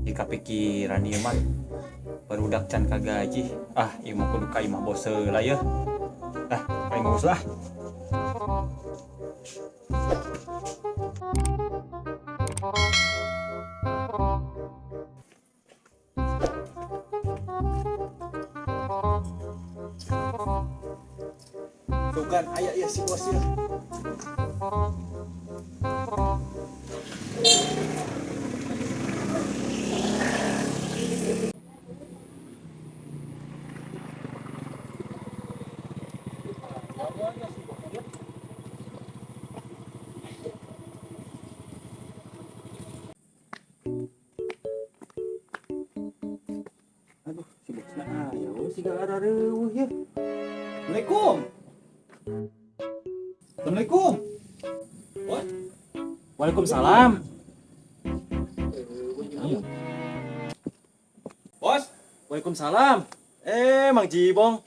Jika pikiran ieu mah barudak can kagaji. Ah, ieu mah kudu ka imah bos heula yeuh. Ah, ka imah bos lah. Tuh kan aya ieu si bos ya. Aduh, si bosna aya we siga arareuweuh yeuh. Assalamualaikum. Assalamualaikum. Bos. Waalaikumsalam. Bos. Waalaikumsalam. Eh, Mang Jibong.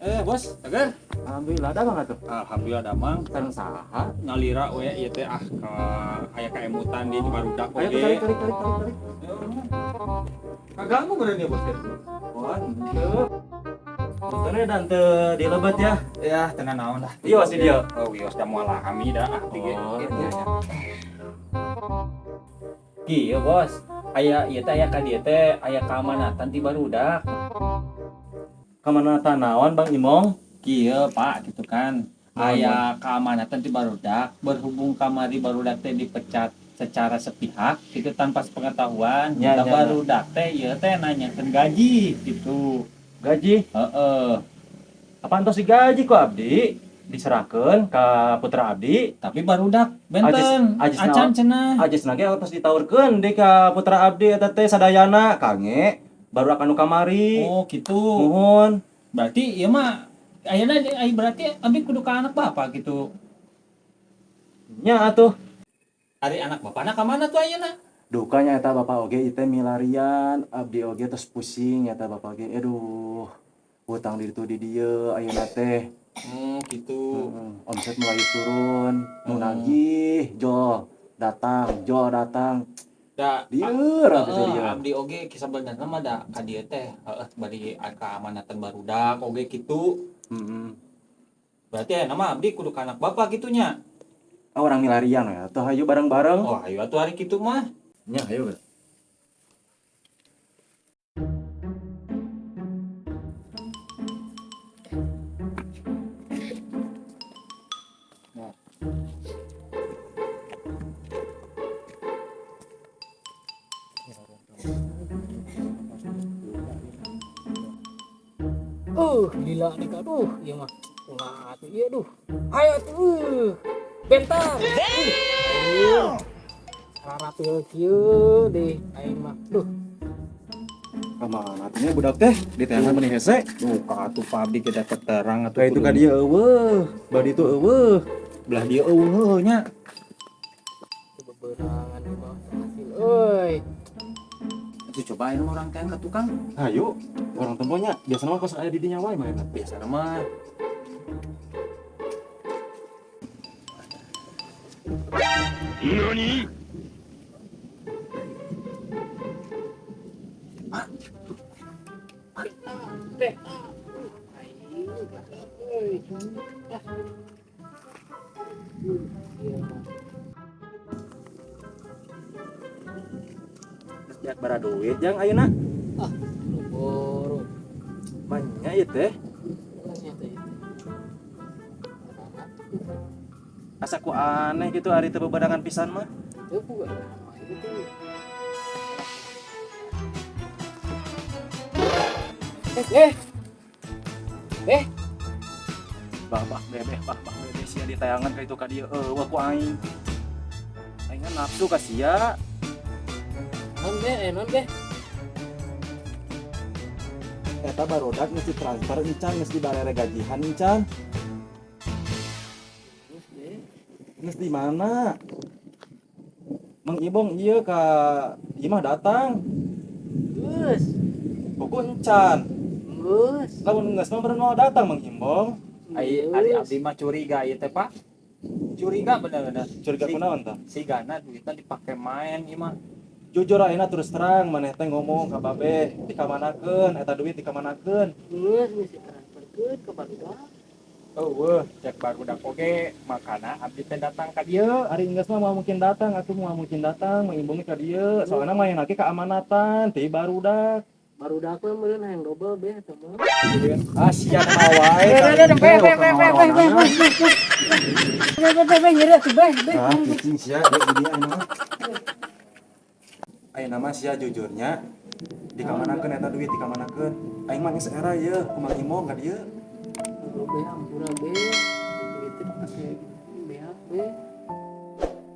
Eh, bos, Tegar. Alhamdulillah damang atuh. Alhamdulillah damang. Sareng saha? Ngalira we ieu teh ah ka aya kaemutan di barudak Ayo oge. tarik tarik tarik tarik tarik. Kaganggu meureun ya bos teh. Wah, henteu. Punten dan teu dilebat ya. Ya, tenan naon lah. Iya, si dia. Oh, wios da moal kami dah ah tiga. Oh, Gitu. iya, iya. Kieu bos, aya ieu teh aya ka dieu teh aya kaamanatan ti barudak. Kamana tanawan Bang Imong? Kieu Pak gitu kan. Mohon, Aya kaamanatan ti barudak berhubung kamari barudak teh dipecat secara sepihak gitu tanpa sepengetahuan. Ya, Kita ya, ya. barudak teh ieu teh nanyakeun gaji gitu. Gaji? Heeh. Apaan tos digaji ku abdi? Diserahkeun ka putra abdi. Tapi barudak benten Ajis acan cenah. Ajis nage tos ditaurkeun deui ka putra abdi eta teh sadayana kange baru akan nu kamari. Oh gitu. Muhun. Berarti ieu mah ayeuna ai berarti abdi kudu ka anak bapak gitu. Nya atuh. Ari anak bapakna ka mana tuh ayeuna? Dukanya eta bapak oge ieu teh milarian, abdi oge tos pusing eta bapak oge. Aduh, hutang di ditu di dieu ayeuna teh. Gitu. Heeh, omset mulai turun, nu nagih, jol datang, jol datang. Da Lieur abdi teh heeh, lieur. Abdi oge sabenerna mah da ka dieu teh heeh bari kaamanatan barudak oge kitu. Heeh. Berarti ayeuna mah abdi kudu ka anak bapak kitu nya. Ah, urang milarian we atuh hayu bareng-bareng. Oh, ayo atuh hari kitu mah. Nya hayu we. Lila nih aduh, ieu mah. Kumaha atuh ieu duh. Ayo tuh. Bentar. Damn. Sarapil kieu deh aing mah. Duh, Kamana atuh nya budak teh diteangan meni hese. Duh, ka atuh Pak abdi ge da terang atuh. Ka itu ka dieu eueuh, badi itu eueuh. Belah dieu eueuh nya. Beberangan ieu mah hasil euy. Atuh coba ayeuna mah urang teh ka tukang. Hayu, urang temponya biasana mah kos aya di dinya wae mah eta. Biasana mah. NANI? Teh. Aing euy. Ah. Ieu mah. Geus jak bara duit jang ayeuna. Ah, boro. Manya ieu teh. Nya teh. Asa ku aneh gitu ari teu bebadangan pisan mah. Teu buka mah itu. Eh. Eh, Babak bebeh, babak bebeh sia ditayangan ka itu ka dieu eueuh ku aing. Aing kan nafsu ka sia. Non deh, non deh. Eta barudak geus ditransfer encan geus dibarere gajihan encan. Terus deh. Geus di mana? Mang Ibong ieu ka imah datang. Geus. Buku encan. Geus. Lamun geus mah bener mau datang Mang Imbong. Ai ari abdi mah curiga ieu teh Pak. Curiga bener-bener. Curiga kunaon tah? Sigana duitna dipake main ieu mah. Jujur ayeuna terus terang maneh teh ngomong ka babe, dikamanakeun eta duit, dikamanakeun? Geus geus ditransferkeun ke barudak. Eueuh, cek barudak oge, makana abdi teh datang ka dieu. Ari geus mah moal mungkin datang atuh, moal mungkin datang mengimbungi ka dieu. Soalna mah lagi keamanatan ti barudak. Barudak mah meureun hayang dobel be eta mah. Ah, sia wae. Be be be be be be be be be be be nyeri atuh be be. Ah, kucing sia, be di dieu ayeuna mah. Ayeuna mah sia jujurnya dikamanakeun eta duit, dikamanakeun? Aing mah geus era ieu, kumaha imong ka dieu. Be, ampura be, duit teh dipake beak be.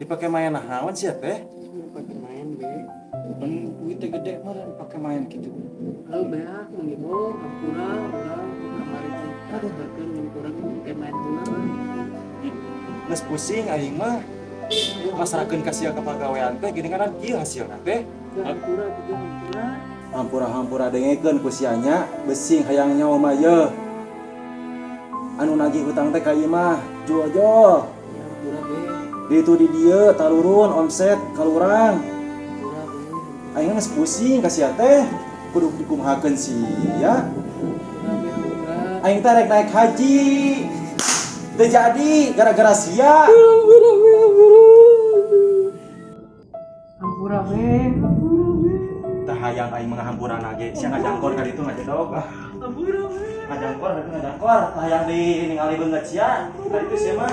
Dipake main naon sia teh? Dipake main be. Ben duit teh gede mah dipake main kitu. Lalu beak mengimbau ampura urang kamari teh transferkeun mun kurang dipake main heula. Geus pusing aing mah. Masrahkeun ka sia ka pagawean teh gini kan kieu hasilna teh. Ampura juga ampura. Hampura hampura, dengekeun ku sia nya, besing hayang nyawa mah ye. Anu nagih hutang teh ka ieu mah jol-jol. Ya ampura be. Di itu di dieu tarurun omset kalurang. Ampura be. Aing geus pusing ka sia teh, kudu dikumahakeun sia. Ampura be, ampura. Aing teh rek naik haji. Teu jadi gara-gara sia. Ampura be, ampura. Ampura be, ampura be. Tah hayang aing mah ngahampura ge sia ngajangkor ka ditu ngajedog ah. Ampura be. Ngajangkor ka ditu ngajangkor, tah hayang di ningali beungeut sia ka ditu sia mah.